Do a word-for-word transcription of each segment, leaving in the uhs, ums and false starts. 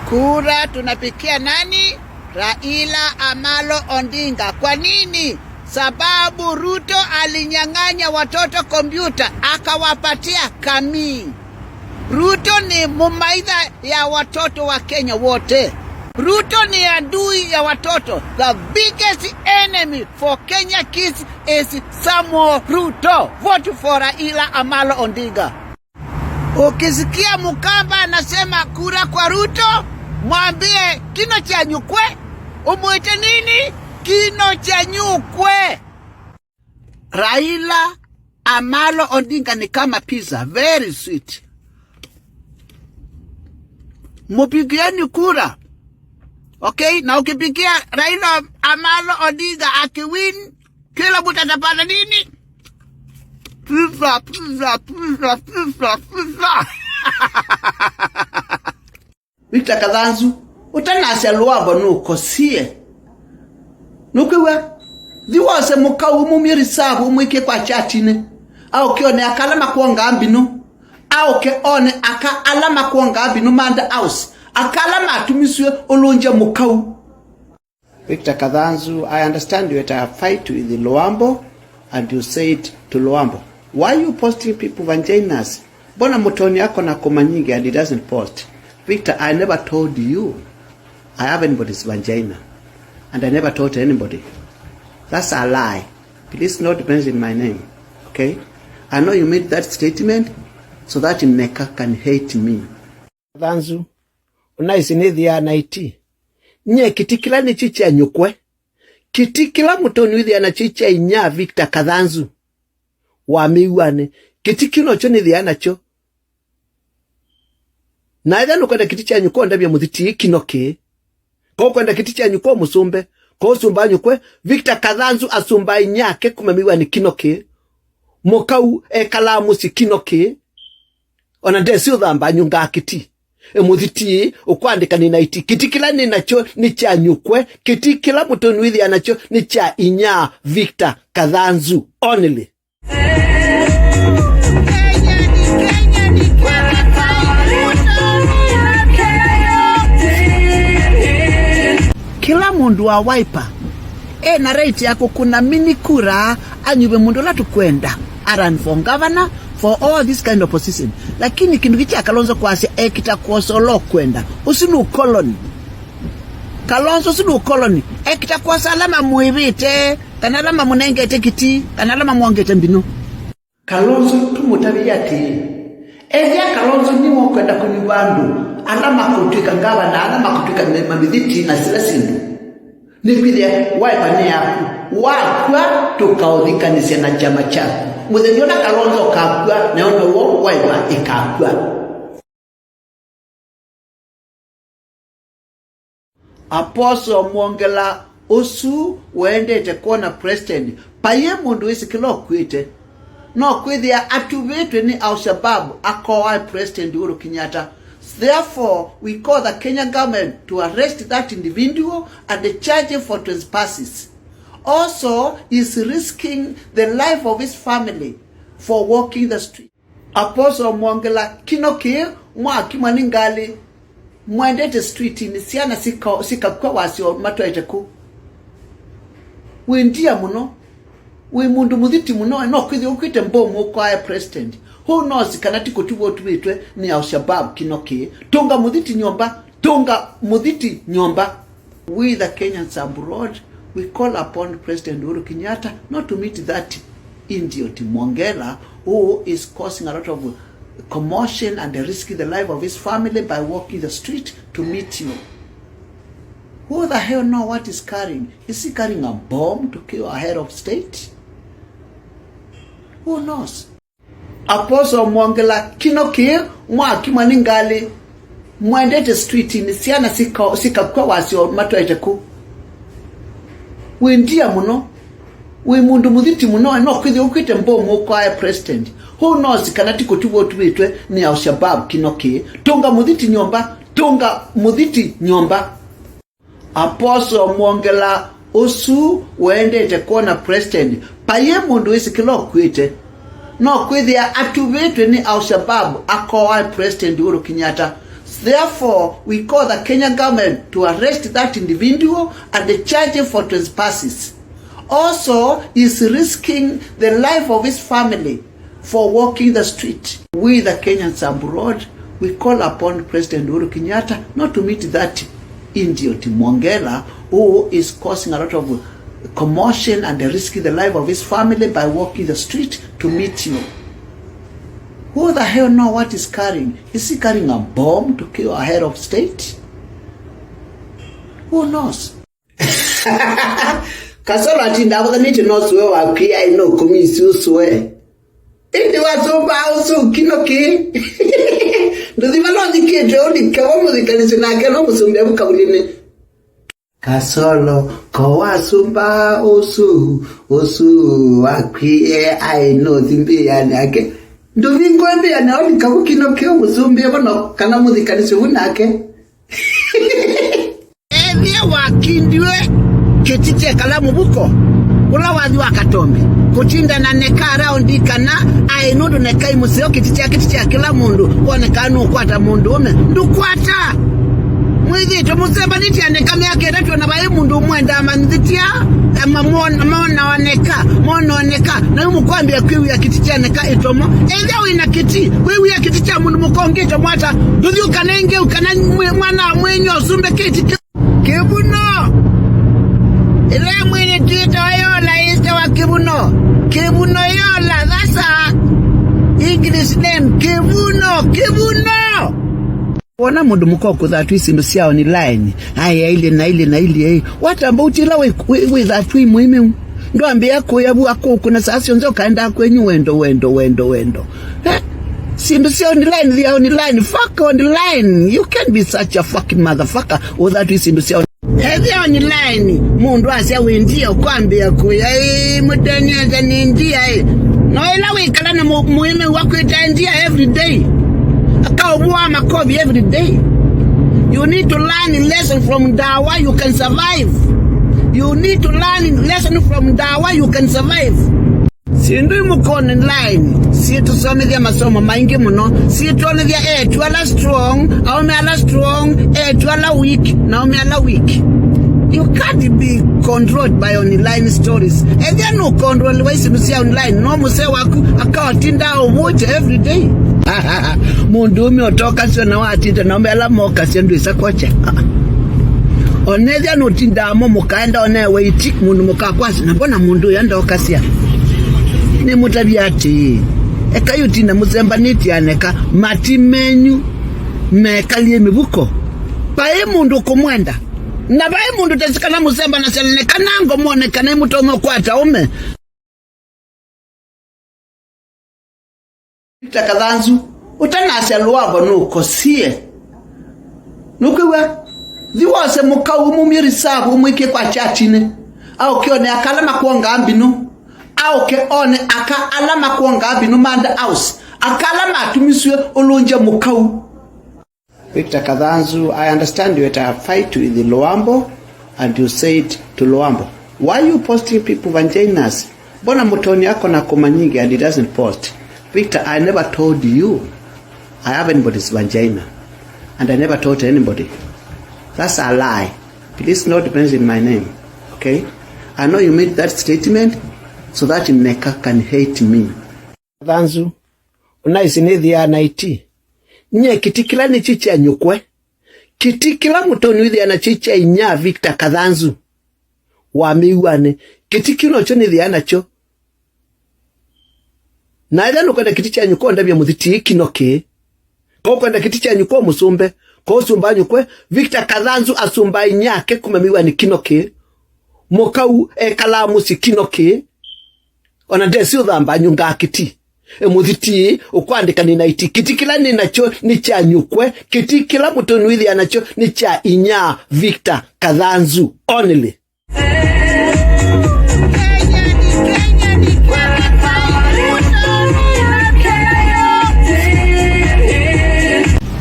Kura tunapigia nani? Raila Amolo Odinga. Kwa nini? Sababu Ruto alinyang'anya watoto kompyuta, akawapatia kamii. Ruto ni mumaitha ya watoto wa Kenya wote. Ruto ni adui ya watoto. The biggest enemy for Kenya kids is Samuel Ruto. Vote for Raila Amolo Odinga. Ukisikia Mkamba anasema kura kwa Ruto, mwambie kino cha nyukwe. Umwite nini? Kino cha nyukwe. Raila Amolo Odinga ni kama pizza, very sweet. Mupigieni kura. Okay, na ukipigia Raila Amolo Odinga akiwin, kila mtu atapata nini? Pizza, pizza, pizza, pizza, pizza. Victor Kathanzu, ũtanasya Luambo nũkosie. Nũkwĩw'a? Thi wose mũkau ũmumye reserve ũmwĩkĩe kwa chatinĩ. Aũke one aka ala makwongaa mbinũ. Aũke one aka ala makwongaa mbinũ ma Nda House. Aka ala matumisw'e ũlũngya mũkau. Victor Kathanzu, I understand you had a fight with Luambo and you said to Luambo, "Why you posting people vaginas? Mbona Mutoni ako na kuma nyingi and he doesn't post?" Victor, I never told you I have anybody's vagina and I never told anybody. That's a lie. Please not mention my name, okay? I know you made that statement so that Neka can hate me. Kathanzu, ũnaĩsĩ nĩthĩaa na iti. Nyie kĩtĩ kĩla nĩkyo kya nyũkwe. Kĩtĩ kĩla Mutoni wĩthĩaa nakyo kya inyia Victor Kathanzu wa mĩuanĩ. Kĩtĩ kĩu nokyo nĩthĩaa nakyo. Na ethĩwa nũkwenda kĩtĩ kya nyũkwe, ndavya mũthiti kino kĩĩ. Ko ũkwenda kĩtĩ kya nyũkwe mũsũmbe. Ko ũsũmbaa nyũkwe, Victor Kathanzu asũmbaa inyia ake kuma mĩuanĩ kino kĩĩ. Mũkau ekalaa mũsyĩ kino kĩĩ. Ona ndesĩ ũthamba nyũngaa kĩtĩ. E mũthiti, ũkwandĩka nĩ na iti. Kĩtĩ kĩla nĩ nakyo nĩ kya nyũkwe. Kĩtĩ kĩla Mutoni wĩthĩaa nakyo nĩ kya inyia Victor Kathanzu only. Kĩla mũndũ wa Wiper e na right ya kũkũna mini kura anyuve mũndũ ũla tũkwenda a run for governor for all this kind of position. Lakini kĩndũ kĩ kya Kalonzo kwasya ekita kwosa ũla ũkwenda. Ũsu nĩ ũkoloni. Kalonzo, ũsu nĩ ũkoloni. Ekita kwosa ala mamũĩvĩte, kana ala mamũnengete kĩtĩ, kana ala mamwongete mbinũ. Kalonzo tũmũtavye atĩĩ, ethĩa Kalonzo nĩwe ũkwenda kũnyuva andũ ala makũtw'ĩka ngavana, ala makũtw'ĩka me-, mamĩthiti na sila syĩndũ, nĩkwĩthĩa Wiper nĩ yaku. Wakw'a, tũkaũthikanĩsya na kyama kyaku. Mũthenya ũla Kalonzo ũkakw'a, nayo now'o Wiper ĩkakw'a. Apostle Mwongela ũsu ũendete kwona president, vaiĩ mũndũ wĩsĩ kĩla ũkw'ĩte. No kwĩthĩa atuvĩtwe nĩ Al-Shabaab akoae President Uhuru Kenyatta. Therefore, we call the Kenya government to arrest that individual and charge him for trespasses. Also, is risking the life of his family for walking the street. Apostle Mwongela, kino kĩĩ mwakimwa nĩ ngalĩ, mwendete streetinĩ, syana sika-, sikakw'a wasyo matwaĩte kũ? Wĩ ndia mũno, wĩ mũndũ mũthiti mũno, no kwĩthĩwa ũkw'ĩte mbomu ũkoae president. Who knows kana ti kũtuva ũtuvĩtwe nĩ Al-Shabaab kino kĩĩ? Tũnga mũthiti nyũmba, tũnga mũthiti nyũmba. We, the Kenyans abroad, we call upon President Uhuru Kenyatta not to meet that idiot Mwongela who is causing a lot of commotion and risking the life of his family by walking the street to meet you. Who the hell know what he's carrying? Is he carrying a bomb to kill a head of state? Who knows? Apostle Mwongela, kino kĩĩ mwakimwa nĩ ngalĩ, mwendete streetinĩ, syana sika-, sikakw'a wasyo matwaĩte kũ? Wĩ ndia mũno, wĩ mũndũ mũthiti mũno, no kwĩthĩwa ũkw'ĩte mbomu ũkoae president. Who knows kana ti kũtuva ũtuvĩtwe nĩ Al-Shabaab kino kĩĩ? Tũnga mũthiti nyũmba, tũnga mũthiti nyũmba. Apostle Mwongela ũsu ũendete kwona president, vaiĩ mũndũ wĩsĩ kĩla ũkw'ĩte. No kwĩthĩa atuvĩtwe nĩ Al-Shabaab akoae President Uhuru Kenyatta. Therefore, we call the Kenya government to arrest that individual and charge him for trespasses. Also, is risking the life of his family for walking the street. We, the Kenyans abroad, we call upon President Uhuru Kenyatta not to meet that idiot Mwongela who is causing a lot of commotion and risking the life of his family by walking the street to meet you. Who the hell know what he's carrying? Is he carrying a bomb to kill a head of state? Who knows? Kasolo atinda avuthanĩtye no sue waku, ai no kũmisi ũsue. Ĩndĩ wasũmbaa ũsu kino kĩ? Ndũthi vala ũthikĩtwe ũlike vo mũthikanĩsye nake no mũsumbĩa vu kavulinĩ. Kasolo ko wasũmbaa ũsu, ũsu wakwie ai no thimbĩanĩ ake. Ndũthi ngwambĩanĩ ũlika vu kino kĩ mũsumbĩa vo no kana mũthikanĩsye vu nake. Ethĩa wakindiwe kĩti kyekala mũvuko ũla wathi wa katombi, kũtindana neka araundi kana aĩ nũndũ nekai mũseo kĩti kya kĩti kya kĩla mũndũ wonekaa nũkwata mũndũũme ndũkwata. Mwĩthĩtwe mũsembanĩtye aneka myaka ĩtatũ na vai mũndũ ũmwendaa manyithĩtya, eh, mamwon- monaoneka monaoneka na yu mũkwambĩa kwĩwĩa kĩti kya neka ĩtomo. Ethĩa wĩna kĩti wĩwĩa kĩti kya mũndũ mũkongĩ ĩtomo ata? Ndũthi ũkanenge kana mwana wa mwenyu ũsumbe kĩti kĩ- Kĩvuno. Ĩla mwĩnĩ twĩtawa yola ĩtawa kĩvuno. Kĩvuno yola, that's a English name. Kĩvuno, kĩvuno. Wona mũndũ mũka ũkũthatwĩ syĩndũ sya online, ai ailye na ailye na ailye, ĩ, watamba ũtila wĩ- wĩ- wĩthatwĩ mũimeu. Ndwambĩa kũya vu akũkũna saa syonthe ũkaendaa kwenyu wendo, wendo, wendo, wendo. Eh? Syĩndũ sya online, they are online. Fuck online. You can't be such a fucking motherfucker. Ũthatwĩ syĩndũ sya on- Ethĩa online, mũndũ asya wĩ ndia ũkwambĩa kũya, ĩ, mũteniete nĩ ndia, ĩ. No ĩla wĩkala na mũ- mũĩme wakwĩta ndia every day. Akaũvũa makovi every day. You need to learn lesson from ndawa, you can survive. You need to learn lesson from ndawa, you can survive. Syĩndũ imũkone line syĩtũsomethya masomo maingĩ mũno, syĩtwonethya eĩtu ala strong, aũme ala strong, eĩtu ala weak, na aũme ala weak. You can't be controlled by online stories. Ethĩa nũkontroliwa isyĩndũ sya online, no mũsee waku akaotinda ũvũte every day. Mũndũũme ũtokasya na watinda na aũme ala mokasya ndwĩsa kwokya. Onethĩa nũtindaa mo mũkaenda onewe iti mũndũ mũkakwasya na mbona mũndũ ũyũ andokasya. Nĩmũtavya atĩĩ, ekai ũtinda mũsembanĩtye aneka mati menyu mekalie mĩvuko. Vai mũndũ kũmwenda na vai mũndũ tesi kana mũsembanasya nene kana ngomwone kana imũtonya ũkwata ũme. Victor Kathanzu, ũtanasya Luambo nũkosie. Nũkwĩw'a? Thi wose mũkau ũmumye reserve ũmwĩkĩe kwa chatinĩ. Aũke one aka ala makwongaa mbinũ. Aũke one aka ala makwongaa mbinũ ma under house. Aka ala matumisw'e ũlũngya mũkau. Victor Kathanzu, I understand you had a fight with Luambo and you said to Luambo, "Why you posting people vaginas? Mbona Mutoni ako na kuma nyingi and he doesn't post?" Victor, I never told you I have anybody's vagina and I never told anybody. That's a lie. Please not mention my name, okay? I know you made that statement so that Neka can hate me. Kathanzu, ũnaĩsĩ nĩthĩaa na iti. Nyie kĩti kĩla nĩkyo kya nyũkwe. Kĩti kĩla Mutoni wĩthĩaa nakyo kya inyia Victor Kathanzu wa mĩuanĩ. Kĩti kĩu nokyo nĩthĩaa nakyo. Na ethĩa nũkwenda kĩti kya nyũkwe, ndavya mũthiti kino kĩĩ. Ko ũkwenda kĩti kya nyũkwe mũsũmbe. Ko ũsũmbaa nyũkwe, Victor Kathanzu asũmbaa inyia ake kuma mĩuanĩ kino kĩĩ. Mũkau ekalaa mũsyĩ kino kĩĩ. Ona ndesi ũthamba nyungaa kĩti. E mũthiti, ũkwandĩka nĩ na iti. Kĩti kĩla nĩ nakyo nĩ kya nyũkwe. Kĩti kĩla Mutoni wĩthĩa nakyo nĩ kya inyia Victor Kathanzu only.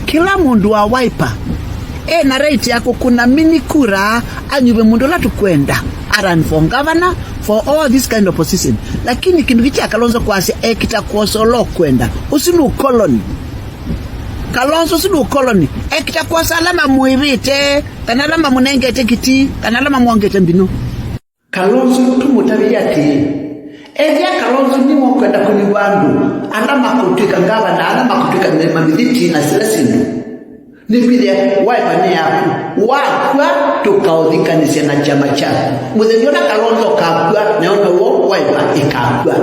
Kĩla mũndũ wa Wiper ena right ya kũkũna mini kura anyuve mũndũ ũla tũkwenda a run for governor, for all this kind of position. Lakini kĩndũ kĩ kya Kalonzo kwasya ekĩta kwosa ũla ũkwenda. Ũsu nĩ ũkoloni. Kalonzo ũsu nĩ ũkoloni. Ekĩta kwosa ala mamũĩvĩte, kana ala mamũnengete kĩti, kana ala mamwongete mbinũ. Kalonzo tũmũtavye atĩĩ, ethĩa Kalonzo nĩwe ũkwenda kũnyuva andũ ala makũtw'ĩka ngavana, ala makũtw'ĩka mamithiti na sila syĩndũ. Nĩkwĩthĩa Wiper nĩ yaku. Wakw'a, tũkaũthikanĩsya na kyama kyaku. Mũthenya ũla Kalonzo ũkakw'a, nayo now'o Wiper ĩkakw'a.